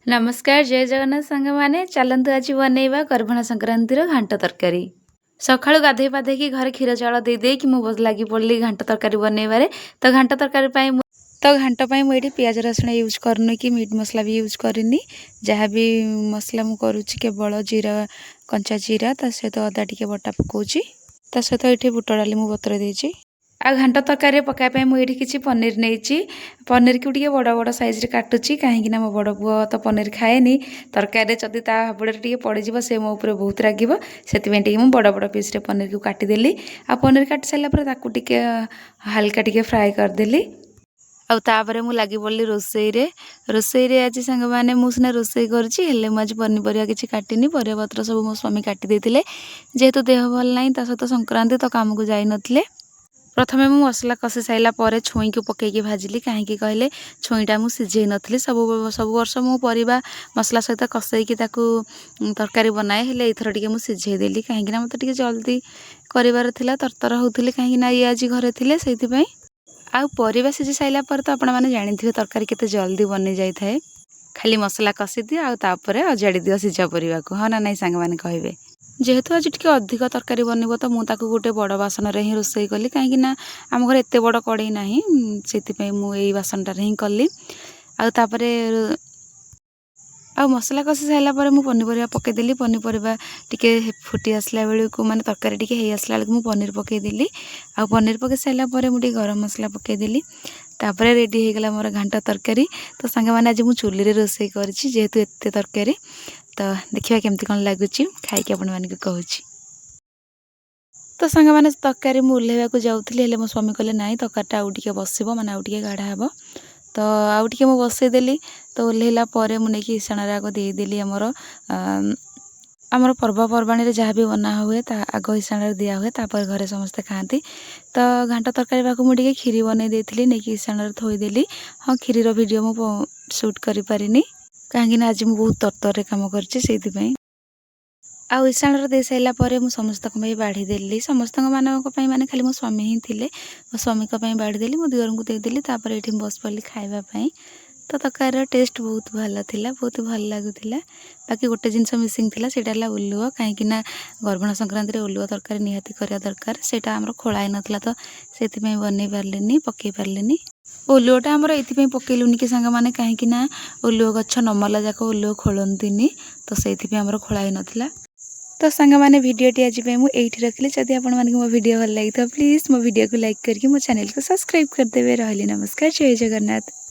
ନମସ୍କାର, ଜୟ ଜଗନ୍ନାଥ ସାଙ୍ଗମାନେ। ଚାଲନ୍ତୁ ଆଜି ବନେଇବା ଗର୍ଭଣା ସଂକ୍ରାନ୍ତିର ଘାଣ୍ଟ ତରକାରୀ। ସକାଳୁ ଗାଧୋଇ ପାଧେଇକି ଘରେ କ୍ଷୀର ଚାଉଳ ଦେଇ ଦେଇକି ମୁଁ ଲାଗି ପଡ଼ିଲି ଘାଣ୍ଟ ତରକାରୀ ବନେଇବାରେ। ତ ଘାଣ୍ଟ ପାଇଁ ମୁଁ ଏଇଠି ପିଆଜ ରସୁଣ ୟୁଜ୍ କରୁନି କି ମିଟ୍ ମସଲା ବି ୟୁଜ୍ କରିନି। ଯାହା ବି ମସଲା ମୁଁ କରୁଛି, କେବଳ ଜିରା, କଞ୍ଚା ଜିରା, ତା ସହିତ ଅଦା ଟିକେ ବଟା ପକାଉଛି। ତା ସହିତ ଏଇଠି ବୁଟ ଡାଲି ମୁଁ ବତୁରେଇ ଦେଇଛି। ଆଉ ଘାଣ୍ଟ ତରକାରୀରେ ପକାଇବା ପାଇଁ ମୁଁ ଏଇଠି କିଛି ପନିର ନେଇଛି। ପନିରକୁ ଟିକେ ବଡ଼ ବଡ଼ ସାଇଜରେ କାଟୁଛି, କାହିଁକିନା ମୋ ବଡ଼ ପୁଅ ତ ପନିର ଖାଏନି। ତରକାରୀରେ ଯଦି ତା ହାବୁଡ଼ରେ ଟିକେ ପଡ଼ିଯିବ, ସେ ମୋ ଉପରେ ବହୁତ ରାଗିବ। ସେଥିପାଇଁ ଟିକେ ମୁଁ ବଡ଼ ବଡ଼ ପିସ୍ରେ ପନିରକୁ କାଟିଦେଲି। ଆଉ ପନିର କାଟି ସାରିଲା ପରେ ତାକୁ ଟିକେ ହାଲକା ଟିକେ ଫ୍ରାଏ କରିଦେଲି। ଆଉ ତାପରେ ମୁଁ ଲାଗି ପଡ଼ିଲି ରୋଷେଇରେ। ରୋଷେଇରେ ଆଜି ସାଙ୍ଗମାନେ, ମୁଁ ସିନା ରୋଷେଇ କରୁଛି, ହେଲେ ମୁଁ ଆଜି ପନିପରିବା କିଛି କାଟିନି। ପରିବାପତ୍ର ସବୁ ମୋ ସ୍ୱାମୀ କାଟି ଦେଇଥିଲେ। ଯେହେତୁ ଦେହ ଭଲ ନାହିଁ, ତା ସହିତ ସଂକ୍ରାନ୍ତି, ତ କାମକୁ ଯାଇନଥିଲେ। ପ୍ରଥମେ ମୁଁ ମସଲା କଷି ସାରିଲା ପରେ ଛୁଇଁକୁ ପକାଇକି ଭାଜିଲି। କାହିଁକି କହିଲେ, ଛୁଇଁଟା ମୁଁ ସିଝେଇ ନଥିଲି। ସବୁ ସବୁ ବର୍ଷ ମୁଁ ପରିବା ମସଲା ସହିତ କଷେଇକି ତାକୁ ତରକାରୀ ବନାଏ, ହେଲେ ଏଇଥର ଟିକେ ମୁଁ ସିଝେଇ ଦେଲି, କାହିଁକିନା ମୋତେ ଟିକେ ଜଲ୍ଦି କରିବାର ଥିଲା, ତରତର ହେଉଥିଲି, କାହିଁକିନା ଇଏ ଆଜି ଘରେ ଥିଲେ, ସେଇଥିପାଇଁ। ଆଉ ପରିବା ସିଝି ସାରିଲା ପରେ ତ ଆପଣମାନେ ଜାଣିଥିବେ, ତରକାରୀ କେତେ ଜଲ୍ଦି ବନି ଯାଇଥାଏ। ଖାଲି ମସଲା କଷି ଦିଅ ଆଉ ତାପରେ ଅଜାଡ଼ି ଦିଅ ସିଝା ପରିବାକୁ। ହଁ ନା ନାହିଁ ସାଙ୍ଗମାନେ କହିବେ? ଯେହେତୁ ଆଜି ଟିକେ ଅଧିକ ତରକାରୀ ବନିବ, ତ ମୁଁ ତାକୁ ଗୋଟେ ବଡ଼ ବାସନରେ ହିଁ ରୋଷେଇ କଲି, କାହିଁକିନା ଆମ ଘରେ ଏତେ ବଡ଼ କଡ଼େଇ ନାହିଁ। ସେଥିପାଇଁ ମୁଁ ଏଇ ବାସନଟାରେ ହିଁ କଲି। ଆଉ ତାପରେ ଆଉ ମସଲା କଷି ସାରିଲା ପରେ ମୁଁ ପନିପରିବା ପକାଇଦେଲି। ପନିପରିବା ଟିକେ ଫୁଟି ଆସିଲା ବେଳକୁ, ମାନେ ତରକାରୀ ଟିକେ ହେଇ ଆସିଲା ବେଳକୁ ମୁଁ ପନିର ପକାଇଦେଲି। ଆଉ ପନିର ପକାଇ ସାରିଲା ପରେ ମୁଁ ଟିକେ ଗରମ ମସଲା ପକାଇଦେଲି। ତାପରେ ରେଡ଼ି ହେଇଗଲା ମୋର ଘାଣ୍ଟ ତରକାରୀ। ତ ସାଙ୍ଗମାନେ, ଆଜି ମୁଁ ଚୁଲିରେ ରୋଷେଇ କରିଛି, ଯେହେତୁ ଏତେ ତରକାରୀ। ତ ଦେଖିବା କେମିତି କ'ଣ ଲାଗୁଛି, ଖାଇକି ଆପଣମାନଙ୍କୁ କହୁଛି। ତ ସାଙ୍ଗମାନେ, ତରକାରୀ ମୁଁ ଓହ୍ଲେଇବାକୁ ଯାଉଥିଲି, ହେଲେ ମୋ ସ୍ୱାମୀ କହିଲେ, ନାଇଁ, ତରକାରୀଟା ଆଉ ଟିକେ ବସିବ, ମାନେ ଆଉ ଟିକେ ଗାଢ଼ା ହେବ। ତ ଆଉ ଟିକେ ମୁଁ ବସେଇଦେଲି। ତ ଓହ୍ଲେଇଲା ପରେ ମୁଁ ନେଇକି ଇସାଣରେ ଆଗ ଦେଇଦେଲି। ଆମର ପର୍ବପର୍ବାଣିରେ ଯାହା ବି ବନା ହୁଏ, ତା ଆଗ ଇସାଣରେ ଦିଆ ହୁଏ, ତାପରେ ଘରେ ସମସ୍ତେ ଖାଆନ୍ତି। ତ ଘାଣ୍ଟ ତରକାରୀ ପାଖକୁ ମୁଁ ଟିକେ କ୍ଷୀରି ବନେଇ ଦେଇଥିଲି, ନେଇକି ଇସାଣରେ ଥୋଇଦେଲି। ହଁ, କ୍ଷୀରିର ଭିଡ଼ିଓ ମୁଁ ସୁଟ୍ କରିପାରିନି, କାହିଁକିନା ଆଜି ମୁଁ ବହୁତ ତରତରରେ କାମ କରିଛି, ସେଇଥିପାଇଁ। ଆଉ ଇସାଣରେ ଦେଇ ସାରିଲା ପରେ ମୁଁ ସମସ୍ତଙ୍କ ପାଇଁ ବାଢ଼ିଦେଲି। ସମସ୍ତଙ୍କ ମାନଙ୍କ ପାଇଁ ମାନେ ଖାଲି ମୋ ସ୍ୱାମୀ ହିଁ ଥିଲେ। ମୋ ସ୍ୱାମୀଙ୍କ ପାଇଁ ବାଢ଼ିଦେଲି, ମୋ ଦିଅରଙ୍କୁ ଦେଇଦେଲି। ତାପରେ ଏଇଠି ମୁଁ ବସି ପଡ଼ିଲି ଖାଇବା ପାଇଁ। ତ ତରକାରୀର ଟେଷ୍ଟ ବହୁତ ଭଲ ଥିଲା, ବହୁତ ଭଲ ଲାଗୁଥିଲା। ବାକି ଗୋଟେ ଜିନିଷ ମିସିଂ ଥିଲା, ସେଇଟା ହେଲା ଓଲୁଅ, କାହିଁକି ନା ଗର୍ଭଣା ସଂକ୍ରାନ୍ତିରେ ଓଲୁଅ ତରକାରୀ ନିହାତି କରିବା ଦରକାର। ସେଇଟା ଆମର ଖୋଳା ହେଇନଥିଲା, ତ ସେଥିପାଇଁ ବନେଇ ପାରିଲିନି, ପକେଇ ପାରିଲିନି। ଓଲୁଅଟା ଆମର ଏଇଥିପାଇଁ ପକେଇଲୁନି କି ସାଙ୍ଗମାନେ, କାହିଁକି ନା ଓଲୁଅ ଗଛ ନମଲା ଯାକ ଓଲୁଅ ଖୋଳନ୍ତିନି। ତ ସେଇଥିପାଇଁ ଆମର ଖୋଳା ହେଇନଥିଲା। ତ ସାଙ୍ଗମାନେ, ଭିଡ଼ିଓଟି ଆଜି ପାଇଁ ମୁଁ ଏଇଠି ରଖିଲି। ଯଦି ଆପଣମାନଙ୍କୁ ମୋ ଭିଡ଼ିଓ ଭଲ ଲାଗିଥିବ, ପ୍ଲିଜ୍ ମୋ ଭିଡ଼ିଓକୁ ଲାଇକ୍ କରିକି ମୋ ଚ୍ୟାନେଲକୁ ସବସ୍କ୍ରାଇବ୍ କରିଦେବେ। ରହିଲି, ନମସ୍କାର, ଜୟ ଜଗନ୍ନାଥ।